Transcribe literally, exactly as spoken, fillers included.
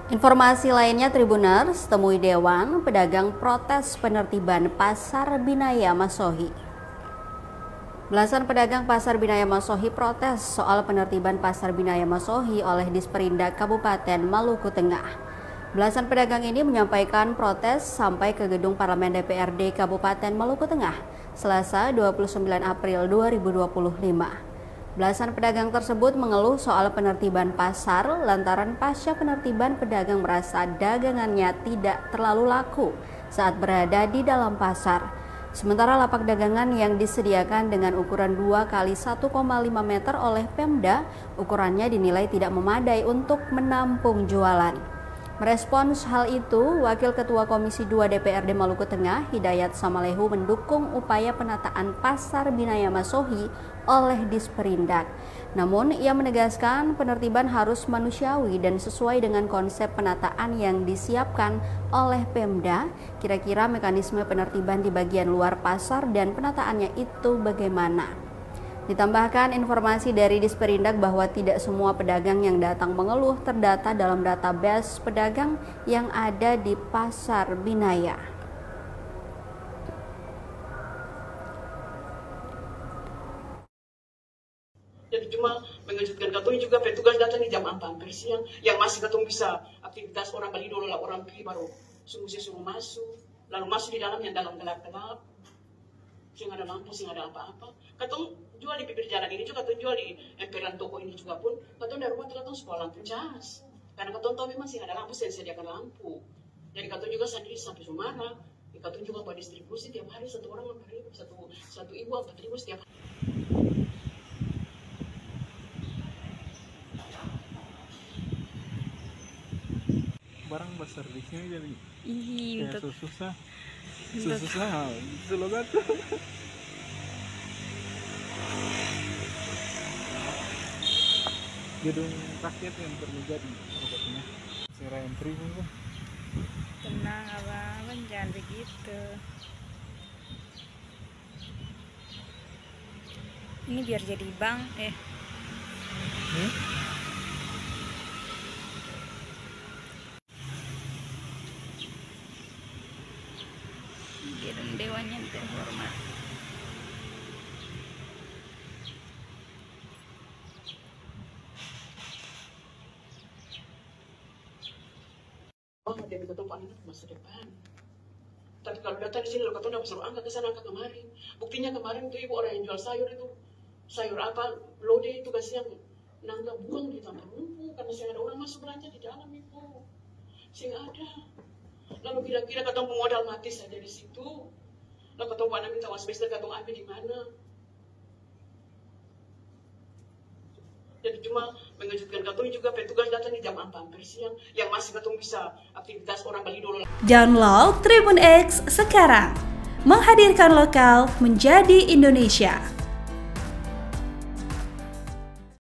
Informasi lainnya, Tribuners, temui Dewan, pedagang protes penertiban Pasar Binaya Masohi. Belasan pedagang Pasar Binaya Masohi protes soal penertiban Pasar Binaya Masohi oleh Disperindak Kabupaten Maluku Tengah. Belasan pedagang ini menyampaikan protes sampai ke gedung Parlemen D P R D Kabupaten Maluku Tengah, Selasa, dua puluh sembilan April dua ribu dua puluh lima. Belasan pedagang tersebut mengeluh soal penertiban pasar lantaran pasca penertiban, pedagang merasa dagangannya tidak terlalu laku saat berada di dalam pasar. Sementara lapak dagangan yang disediakan dengan ukuran dua kali satu koma lima meter oleh Pemda, ukurannya dinilai tidak memadai untuk menampung jualan. Merespons hal itu, Wakil Ketua Komisi dua D P R D Maluku Tengah, Hidayat Samalehu, mendukung upaya penataan Pasar Binaya Masohi oleh Disperindak. Namun, ia menegaskan penertiban harus manusiawi dan sesuai dengan konsep penataan yang disiapkan oleh Pemda. Kira-kira mekanisme penertiban di bagian luar pasar dan penataannya itu bagaimana? Ditambahkan informasi dari Disperindak bahwa tidak semua pedagang yang datang mengeluh terdata dalam database pedagang yang ada di Pasar Binaya. Jadi cuma mengejutkan katong juga, petugas datang di jam ampa amper siang, yang masih katong bisa aktivitas, orang bali dolo la orang pi baru su-, musti suruh maso, lalu maso di dalam yang dalam gelap-gelap, seng ada lampu, seng ada apa-apa. Katong jua di bibir jalan ini juga, katong jua di emperan toko ini juga pun, katong dari rumah tu katong su bawa lampu cas, karna katong tau memang seng ada lampu, seng sediakan lampu. Jadi katong juga sandiri sampe su mara. Katong juga par distribusi tiap hari, satu orang ampa ribu, satu, satu ibu ampa ribu setiap hari. Barang basar di sini jadi. Ih, kaya untuk susah. Untuk susah, susah, ha, itu loh kan. Gedung rakyat yang perlu jadi pokoknya. Sera yang pribumi. Tenang, abang, abang jangan begitu. Ini biar jadi bank, eh. Hmm? Gedung Dewan yang terhormat. Bapa demi katong pung anak pung masa depan. Tapi kalu datang di sini, lalu katong dapa suruh angka ka sana, angka kamari. Buktinya kemarin tu ibu orang yang jual sayur itu, sayur apa, lode itu, kasiang, nangka buang di tampa rumpu karna seng ada orang maso blanja di dalam itu. Seng ada. Lalu kira-kira katong pung modal mati saja di situ. Lalu katong pung anak minta uang semester, katong ambil di mana? Jadi cuma mengejutkan katong juga, petugas datang di jam ampa amper siang, yang masih katong bisa aktivitas, orang bali dolo. Download Tribun X sekarang, menghadirkan lokal menjadi Indonesia.